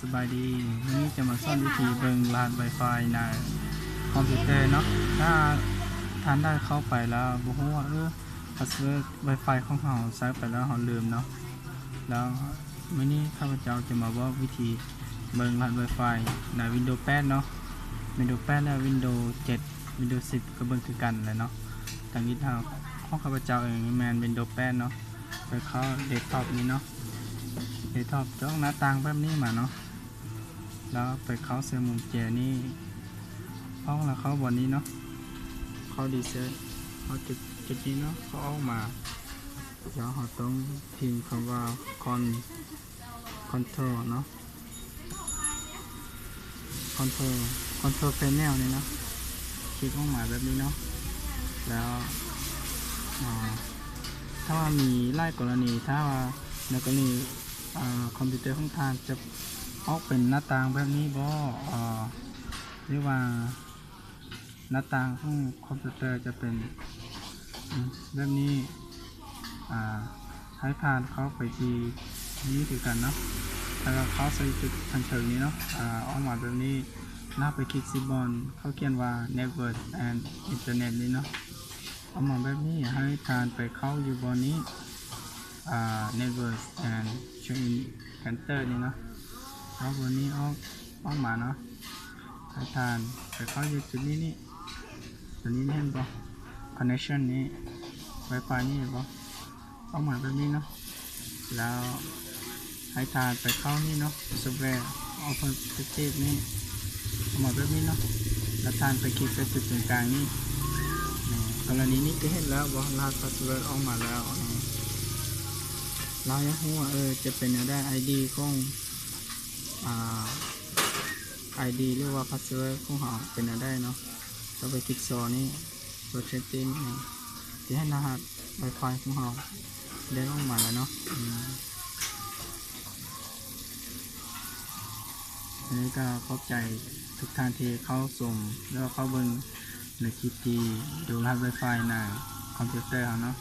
ສະບາຍດີ, ມື້ນີ້ຈະມາສອນວິທີເບິ່ງລະຫັດ Wi-Fi ໃນຄອມພິວເຕີເນາະ. ຖ້າທ່ານໃດເຂົ້າໄປແລ້ວບໍ່ຮູ້ວ່າ ເອີ ພາສເວີດ Wi-Fi ຂອງເຮົາໃຊ້ໄປແລ້ວເຮົາລືມເນາະ, ແລ້ວມື້ນີ້ຂ້າພະເຈົ້າຈະມາບອກວິທີເບິ່ງລະຫັດ Wi-Fi ໃນ Windows ແປດເນາະ, Windows ແປດ ແລະ Windows ເຈັດ Windows ສິບ ກໍເບິ່ງຄືກັນແຫຼະເນາະ. ທຳອິດເຮົາ ຂອງຂ້າພະເຈົ້າເອງນີ້ແມ່ນ Windows ແປດເນາະ. ໄປເຂົ້າ Desktop ນີ້ເນາະ, Desktop ຈະອອກໜ້າຕ່າງແບບນີ້ມາເນາະ. ແລ້ວໄປເຂົ້າໃສ່ມຸມແຈນີ້ ອອກແລ້ວເຂົ້າບ່ອນນີ້ເນາະ, ເຂົ້າ Reset ເຂົ້າຈຸດ ຈຸດນີ້ເນາະ, ເຂົ້າອອກມາ ແລ້ວເຮົາຕ້ອງພິມຄຳວ່າ Con Control ເນາະ, Control Control Panel ນີ້ເນາະ, ຄລິກອອກມາແບບນີ້ເນາະ. ແລ້ວ ອາ ຖ້າວ່າມີຫຼາຍກໍລະນີ ຖ້າວ່າໃນກໍລະນີ ອາ ຄອມພິວເຕີຂອງທ່ານຈະອອກເປັນໜ້າຕ່າງແບບນີ້ບໍ ອາ ຫຼືວ່າໜ້າຕ່າງຂອງຄອມພິວເຕີຈະເປັນ ອາ ແບບນີ້ ອາ ໃຫ້ທ່ານເຂົ້າໄປທີ່ນີ້ຄືກັນເນາະ, ແລ້ວກໍເຂົ້າໃສ່ຈຸດທາງເທິງນີ້ເນາະ, ອາ ອອກມາແບບນີ້. ແລ້ວໄປຄລິກທີ່ບ່ອນເຂົາຂຽນວ່າ Network and Internet ນີ້ເນາະ, ອອກມາແບບນີ້. ໃຫ້ທ່ານໄປເຂົ້າຢູ່ບ່ອນນີ້ ອາ Network and Change Center ນີ້ເນາະ, ເຂົ້າບ່ອນນີ້ ອອກ ອອກມາເນາະ. ໃຫ້ທ່ານໄປເຂົ້າຢູ່ຈຸດນີ້ນີ້, ຕົວນີ້ເຫັນບໍ່ Connection ນີ້ Wi-Fi ນີ້ເຫັນບໍ່, ອອກມາແບບນີ້ເນາະ. ແລ້ວໃຫ້ທ່ານໄປເຂົ້ານີ້ເນາະ Software Alternative ນີ້, ອອກມາແບບນີ້ເນາະ. ແລ້ວທ່ານໄປຄລິກໃສ່ຈຸດຕຣົງກາງນີ້. ກໍລະນີນີ້ຈະເຫັນແລ້ວບໍ່ ລະຫັດ password ອອກມາແລ້ວ. ລາວຢາກຮູ້ວ່າ ເອີ ຈະເປັນແນວໃດ ID ຂອງ ອາ ID ຫຼືວ່າ password ຂອງເຮົາເປັນແນວໃດເນາະ. ກໍໄປຄລິກຊໍນີ້ Protecting ນີ້ ຈະເຫັນລະຫັດ Wi-Fi ຂອງເຮົາແດງອອກມາແລ້ວເນາະ. ອາ ອັນນີ້ກໍຂອບໃຈທຸກທ່ານທີ່ເຂົ້າຊົມ ຫຼືວ່າເຂົ້າເບິ່ງໃນຄລິບທີ່ດູລະຫັດ Wi-Fi ໃນຄອມພິວເຕີເຮົາເນາະ.